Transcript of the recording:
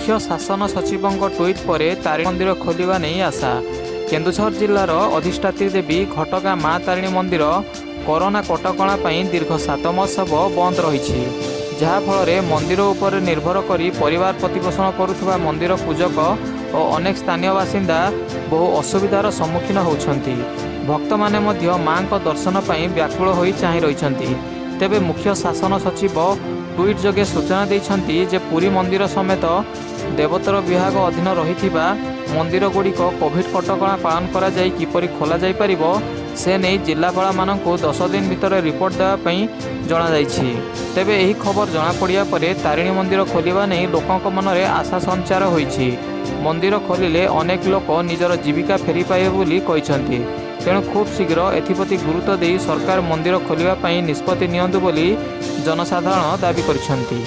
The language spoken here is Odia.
ମୁଖ୍ୟ ଶାସନ ସଚିବଙ୍କ ଟ୍ୱିଟ୍ ପରେ ତାରିଣୀ ମନ୍ଦିର ଖୋଲିବା ନେଇ ଆଶା। କେନ୍ଦୁଝର ଜିଲ୍ଲାର ଅଧିଷ୍ଠାତ୍ରୀ ଦେବୀ ଘଟଗାଁ ମା ତାରିଣୀ ମନ୍ଦିର କରୋନା କଟକଣା ପାଇଁ ଦୀର୍ଘ 7 ମାସ ହେବ ବନ୍ଦ ରହିଛି, ଯାହାଫଳରେ ମନ୍ଦିର ଉପରେ ନିର୍ଭର କରି ପରିବାର ପ୍ରତିପୋଷଣ କରୁଥିବା ମନ୍ଦିର ପୂଜକ ଓ ଅନେକ ସ୍ଥାନୀୟ ବାସିନ୍ଦା ବହୁ ଅସୁବିଧାର ସମ୍ମୁଖୀନ ହେଉଛନ୍ତି। ଭକ୍ତମାନେ ମଧ୍ୟ ମାଙ୍କ ଦର୍ଶନ ପାଇଁ ବ୍ୟାକୁଳ ହୋଇ ଚାହିଁ ରହିଛନ୍ତି। ତେବେ ମୁଖ୍ୟ ଶାସନ ସଚିବ ଟ୍ୱିଟ୍ ଯୋଗେ ସୂଚନା ଦେଇଛନ୍ତି ଯେ ପୁରୀ ମନ୍ଦିର ସମେତ ଦେବୋତ୍ତର ବିଭାଗ ଅଧୀନ ରହିଥିବା ମନ୍ଦିରଗୁଡ଼ିକ କୋଭିଡ୍ କଟକଣା ପାଳନ କରାଯାଇ କିପରି ଖୋଲାଯାଇପାରିବ, ସେ ନେଇ ଜିଲ୍ଲାପାଳମାନଙ୍କୁ 10 ଦିନ ଭିତରେ ରିପୋର୍ଟ ଦେବା ପାଇଁ ଜଣାଯାଇଛି। ତେବେ ଏହି ଖବର ଜଣାପଡ଼ିବା ପରେ ତାରିଣୀ ମନ୍ଦିର ଖୋଲିବା ନେଇ ଲୋକଙ୍କ ମନରେ ଆଶା ସଞ୍ଚାର ହୋଇଛି। ମନ୍ଦିର ଖୋଲିଲେ ଅନେକ ଲୋକ ନିଜର ଜୀବିକା ଫେରି ପାଇବେ ବୋଲି କହିଛନ୍ତି। ତେଣୁ ଖୁବ୍ ଶୀଘ୍ର ଏଥିପ୍ରତି ଗୁରୁତ୍ୱ ଦେଇ ସରକାର ମନ୍ଦିର ଖୋଲିବା ପାଇଁ ନିଷ୍ପତ୍ତି ନିଅନ୍ତୁ ବୋଲି ଜନସାଧାରଣ ଦାବି କରିଛନ୍ତି।